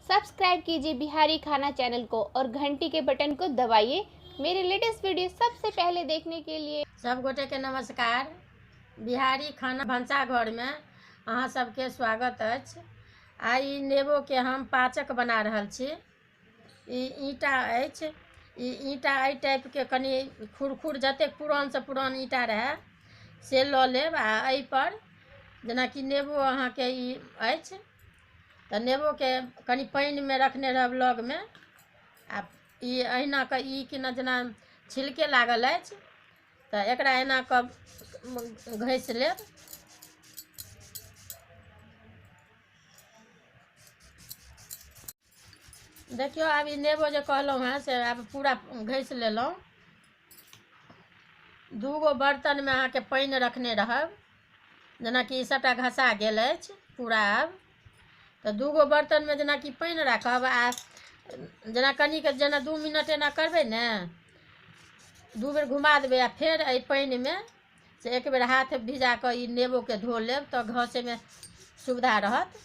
Subscribe कीजिए बिहारी खाना channel को और घंटी के बटन को दबाइए मेरे लेटेस्ट वीडियो सबसे पहले देखने के लिए। सब गोटे के नमस्कार। बिहारी खाना भनसाघरमे अहाँ सबके स्वागत अछि। आइ नेबो के हम पाचक बना रहल छी। ई ईंटा अछि, ई ईंटा एहि टाइपके कनि खुरखुर जतेक पुरानसँ पुरान ईंटा रहए से लऽ लेब आ एहिपर जेनाकि नेबो अहाँके ई अछि तऽ नेबोके कनि पानिमे रखने रहब लगमे आ ई अहिना कऽ ई केना जेना छिलके लागल अछि तऽ एकरा एना कऽ घसि लेब। देखियौ आब ई नेबो जे कहलहुँ हेँ से आब पूरा घसि लेलहुँ। दूगो बर्तनमे अहाँके पानि रखने रहब, जेनाकि ई सभटा घसा गेल अछि पूरा। आब तऽ दूगो बर्तनमे जेनाकि पानि राखब आ जेना कनिक जेना 2 मिनट एना करबै ने, 2 बेर घुमा देबै आ फेर एहि पानिमे से एक बेर हाथ भिजा कऽ ई नेबोके धो लेब तऽ घसैमे सुविधा रहत।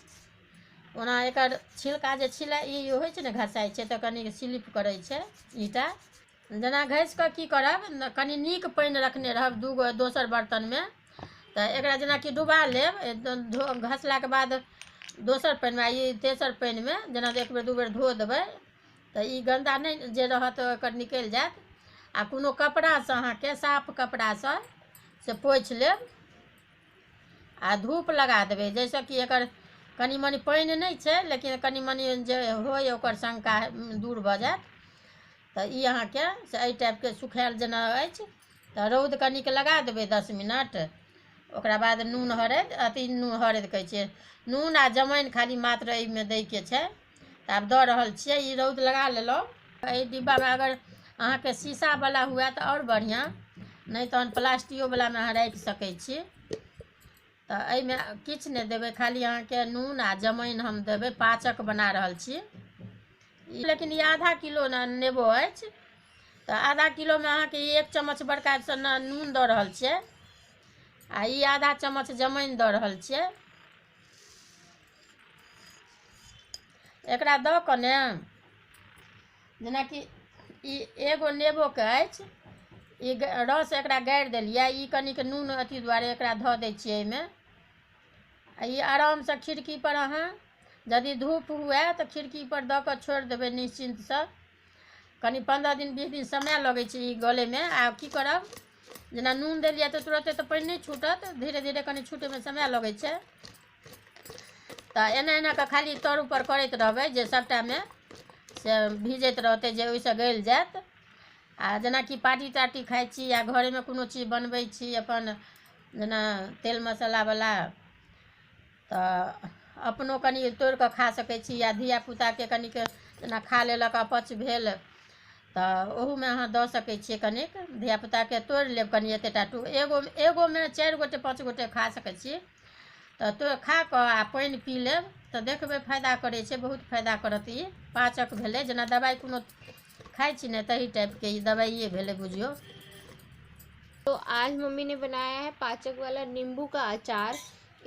ओना एकर छिलका जे छिला ई होइ छै ने, घसाइ छै तऽ कनि स्लिप करै छै ईंटा। जेना घसि कऽ की करब, कनि नीक पानि रखने रहब दूगो दोसर बर्तनमे तऽ एकरा जेनाकि डुबा लेब धो घसलाके बाद दोसर पानिमे आ ई तेसर पानिमे जेना एक बेर 2 बेर धो देबै तऽ ई गन्दा नहि जे रहत एकर निकलि जायत। आ कोनो कपड़ासँ अहाँके साफ कपड़ासँ से पोछि लेब आ धूप लगा देबै, जाहिसँ कि एकर कनि मनि पानि नहि छै लेकिन कनि मनि जे होय ओकर शंका दूर भऽ जायत। तऽ ई अहाँके से एहि टाइपके सुखायल जेना अछि तऽ रौद कनिक लगा देबै 10 मिनट। ओकरा बाद नून हरदि अथी नून हरदि कहै छियै, नून आ जमाइन खाली मात्र एहिमे दैके छै। तऽ आब दऽ रहल छियै। ई रौद लगा लेलहुँ। एहि डिब्बामे अगर अहाँके शीशावला हुए तऽ आओर बढ़िआँ, नहि तहन प्लास्टिकोवलामे अहाँ राखि सकै छी। तऽ एहिमे किछु नहि देबै, खाली अहाँके नून आ जमाइन हम देबै। पाचक बना रहल छी लेकिन ई आधा किलो नेबो अछि तऽ आधा किलोमे अहाँके 1 चम्मच बड़का नून दऽ रहल छियै आ ई आधा चम्मच जमाइन दऽ रहल छियै। एकरा दऽ कऽ ने जेनाकि ई एगो नेबोके अछि, ई रस एकरा गाड़ि देलियै, ई कनिक नून अथी दुआरे एकरा धऽ दै छियै एहिमे। आ ई आरामसँ खिड़कीपर अहाँ यदि धूप हुए तऽ खिड़कीपर दऽ कऽ छोड़ि देबै निश्चिन्तसँ। कनि 15 दिन 20 दिन समय लगै छै ई गलैमे। आ की करब, जेना नून देलियै तऽ तुरते तऽ पानि नहि छूटत, धीरे धीरे कनि छूटैमे समय लगै छै। तऽ एना एना कऽ खाली तर ऊपर करैत रहबै जे सभटामे से भीजैत रहतै, जे ओहिसँ गलि जायत। आ जेनाकि पार्टी तार्टी खाइ छी या घरेमे कोनो चीज बनबै छी अपन जेना तेल मसालावला, तऽ अपनो कनि तोड़ि कऽ खा सकै छी या धियापुताके कनिक जेना खा लेलक अपच भेल तऽ ओहूमे अहाँ दऽ सकै छियै। कनिक धियापुताके तोड़ि लेब कनि एतेटा एगो एगोमे 4 गोटे 5 गोटे खा सकै छी। तऽ तो खा कऽ आ पानि पी लेब तऽ देखबै फायदा करै छै, बहुत फायदा करत। ई पाचक भेलै, जेना दबाइ कोनो खाइ छी ने तही टाइपके ई दबाइए भेलै बुझियौ। तो आज मम्मी ने बनाया है पाचक वाला नींबू का अचार।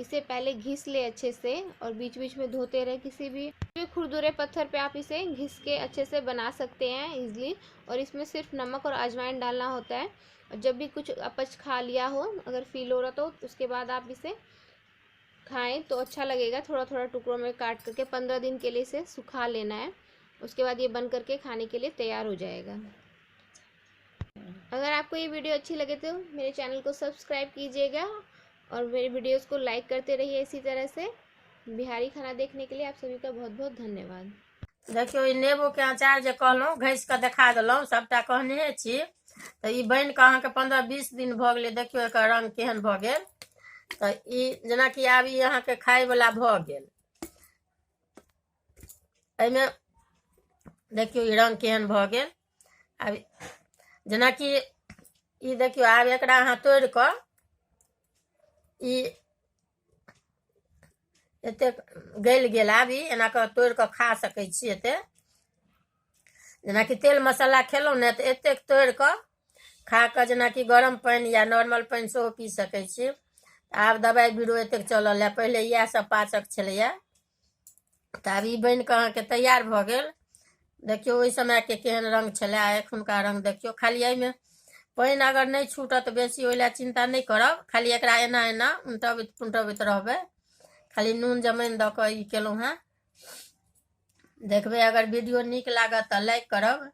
इसे पहले घिस ले अच्छे से और बीच बीच में धोते रहे। किसी भी खुरदुरे पत्थर पे आप इसे घिस के अच्छे से बना सकते हैं इजली। और इसमें सिर्फ नमक और अजवाइन डालना होता है। और जब भी कुछ अपच खा लिया हो, अगर फील हो रहा तो उसके बाद आप इसे खाएं तो अच्छा लगेगा। थोड़ा थोड़ा टुकड़ों में काट करके 15 दिन के लिए इसे सुखा लेना है। उसके बाद ये बन करके खाने के लिए तैयार हो जाएगा। अगर आपको ये वीडियो अच्छी लगे तो मेरे चैनल को सब्सक्राइब कीजिएगा और मेरे वीडियोस को लाइक करते रहिए। इसी तरह से बिहारी खाना देखने के लिए आप सभी का बहुत बहुत धन्यवाद। देखियौ ई नेबोके अचार जे कहलहुँ घसि कऽ देखा देलहुँ, सभटा कहने छी। तऽ ई बनि कऽ अहाँके 15-20 दिन भऽ गेलै। देखियौ एकर रङ्ग केहन भऽ गेल। तऽ ई जेनाकि आब ई अहाँके खायवला भऽ गेल। एहिमे देखियौ ई रङ्ग केहन भऽ गेल। आब जेनाकि ई देखियौ आब एकरा अहाँ तोड़ि कऽ ई एतेक गलि गेल। आब ई एना कऽ तोड़ि कऽ खा सकै छी। एते जेनाकि तेल मसाला खेलहुँ ने तऽ एतेक तोड़ि कऽ खा कऽ जेनाकि गरम पानि या नॉर्मल पानि सेहो पी सकै छी। आब दबाइ बीरो एतेक चलल है, पहिले इएह सब पाचक छलैया। तऽ आब ई बनि कऽ अहाँके तैयार भऽ गेल। देखियौ ओहि समयके केहन रङ्ग छलै आ एखुनका रङ्ग देखियौ। खाली एहिमे पानि अगर नहि छूटत बेसी, ओहि लए चिन्ता नहि करब, खाली एकरा एना एना उनटबैत पुनटबैत रहबै। खाली नून जमाइन दऽ कऽ ई केलहुँ हेँ। देखबै अगर वीडियो नीक लागत तऽ लाइक करब।